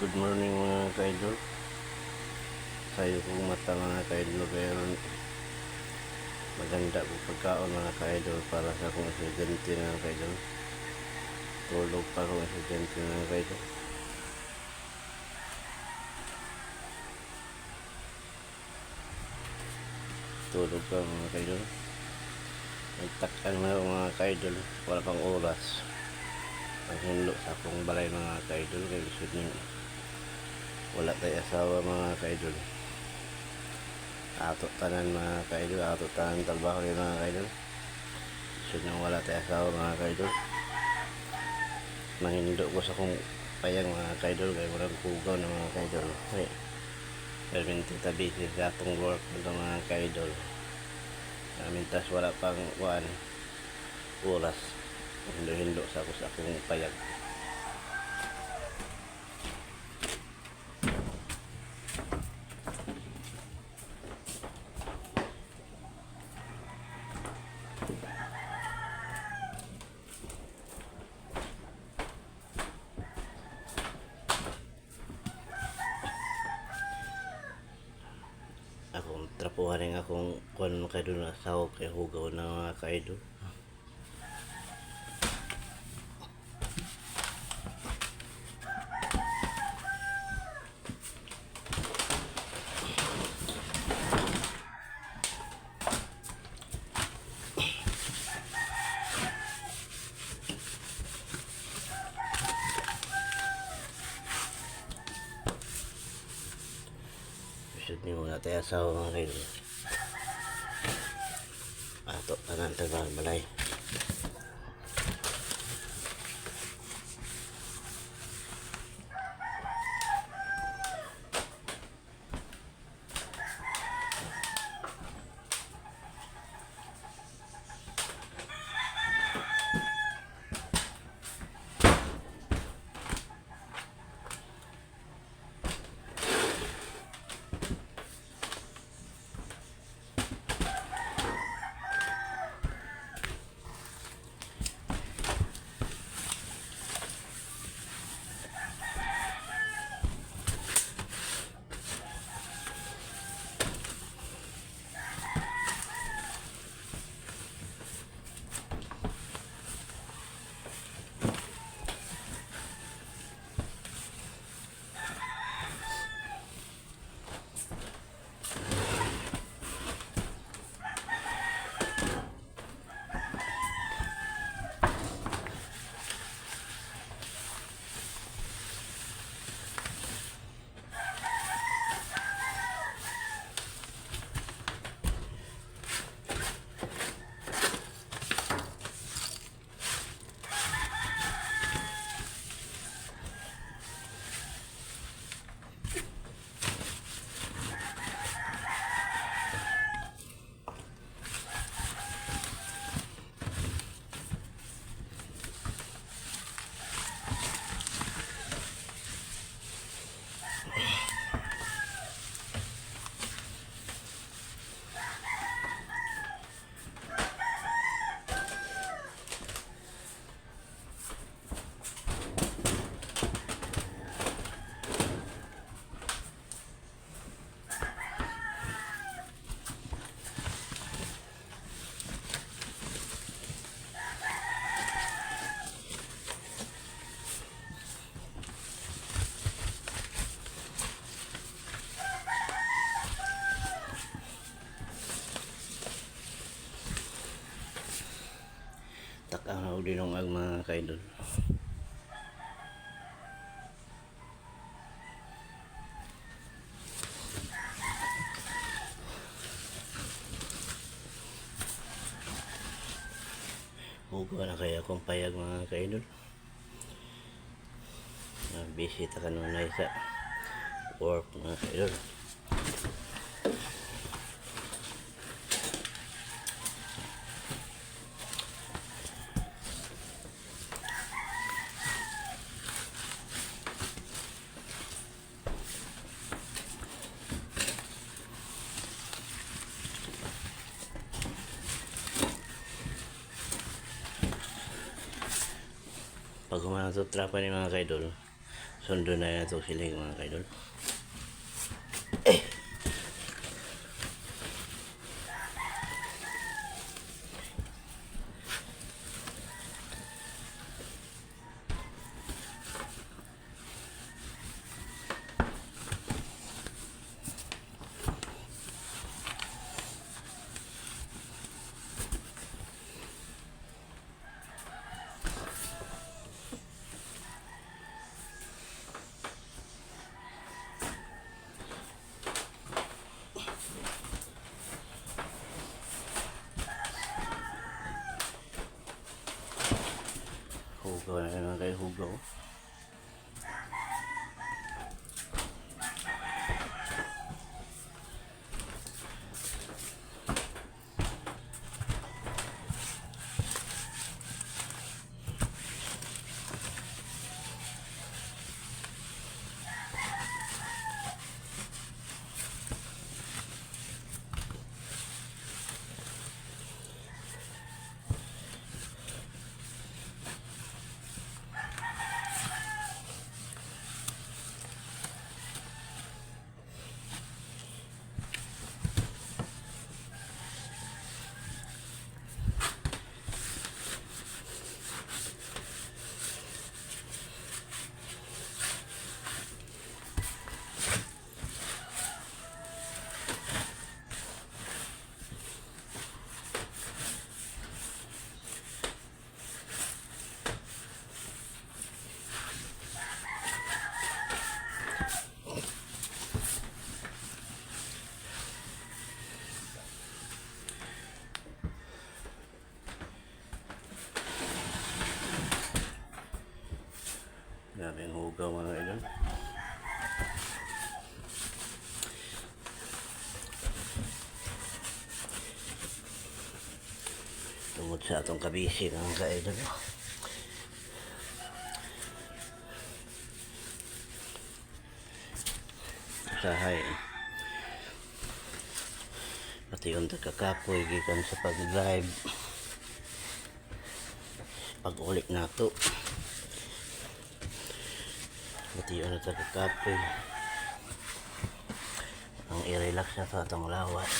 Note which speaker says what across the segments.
Speaker 1: Good morning, mga kaidol. Sayo kong mata, mga kaidol, pero maganda ko pagkaon, mga kaidol, para sa akong estudyante, mga kaidol. Tulog pa akong estudyante, mga kaidol. Tulog pa, mga kaidol. Nagtakan na ako, mga kaidol. Wala pang oras. Ang hinlo sa akong balay, mga kaidol, kay lisod ning wala tay asawa, mga kaidol. Ato tanan, mga kaidol, ato tanan trabaho ni, mga kaidol. Lisod nang wala tay asawa, mga kaidol. Mahindo ko sa akong payag, mga kaidol, kay murag hugaw na, mga kaidol. Ay, perminti tabi sa atong work nito, mga kaidol. Mintas wala pang kuan oras. Hindo-hindo sa ako sa akong payag. Akong trapuhan rin akong kuan, mga kaidol, na sahog kay hugaw na, mga kaidol. Lisod ni wala tay asawa, mga kaidol. Ato tanan trabaho balay. Takang na og dinungag, mga kaidol. Hugaw na kaya akong payag, mga kaidol. Busy ta kanunay sa work, mga kaidol. Pag human to trapa ni, mga kaidol, Sundo na ito siling, mga kaidol. Hugaw na mga kayo, hugaw. Grabe ang hugaw, mga idol. Tungod sa atong kabisi, mga kaidol. Sahay. Pati yung kakapoy gikan sa pag-drive. Pag-ulit na to. Pati yung kakapoy. Ang i-relax na to atong lawas.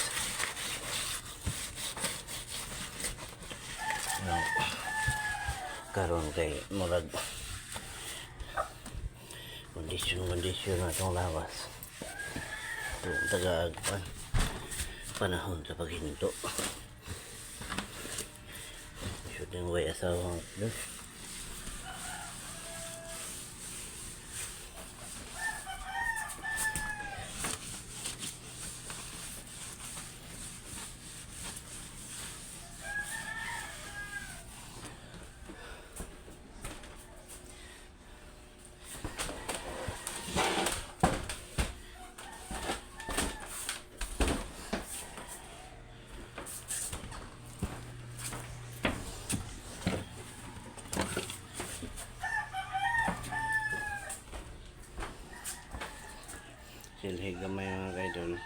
Speaker 1: No. Karon kay murag kondisyon kondisyon na itong lawas. Ito ang tagaagpan panahon sa paghinto. Shoot ng way asawang doon. Silhig gamay, mga kaidol.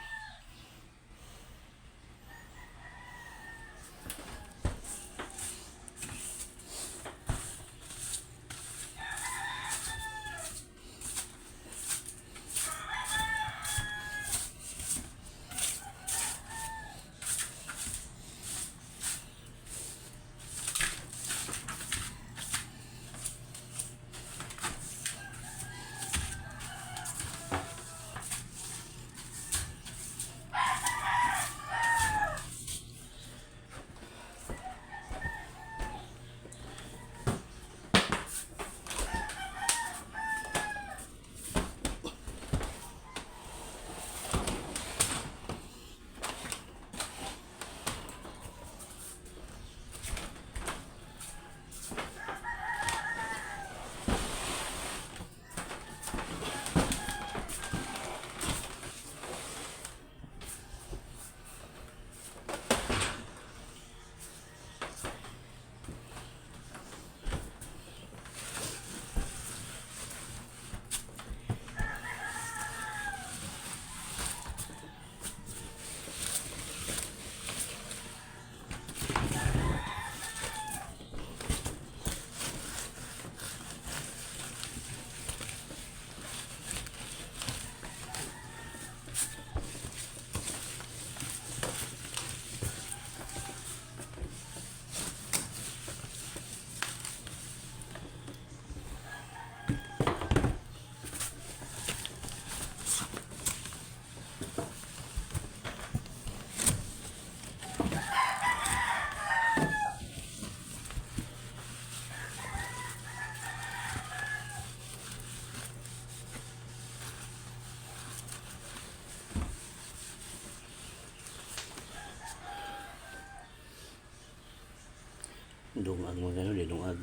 Speaker 1: Dungag mga kaidol, eh, dungag.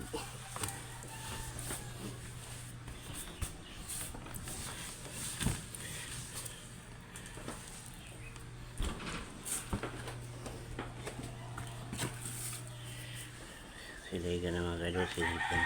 Speaker 1: Siligan na, mga kaidol, siligan.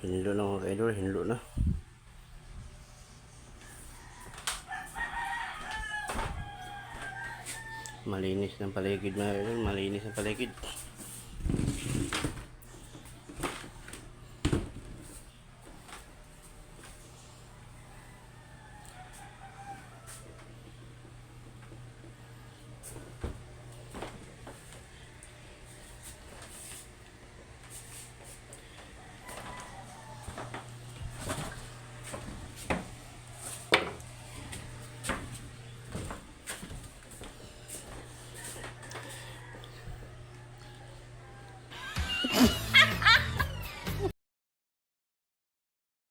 Speaker 1: Hinlo na, mga kaidol, hinlo na. Malinis ng paligid, mga kaidol, malinis ng paligid.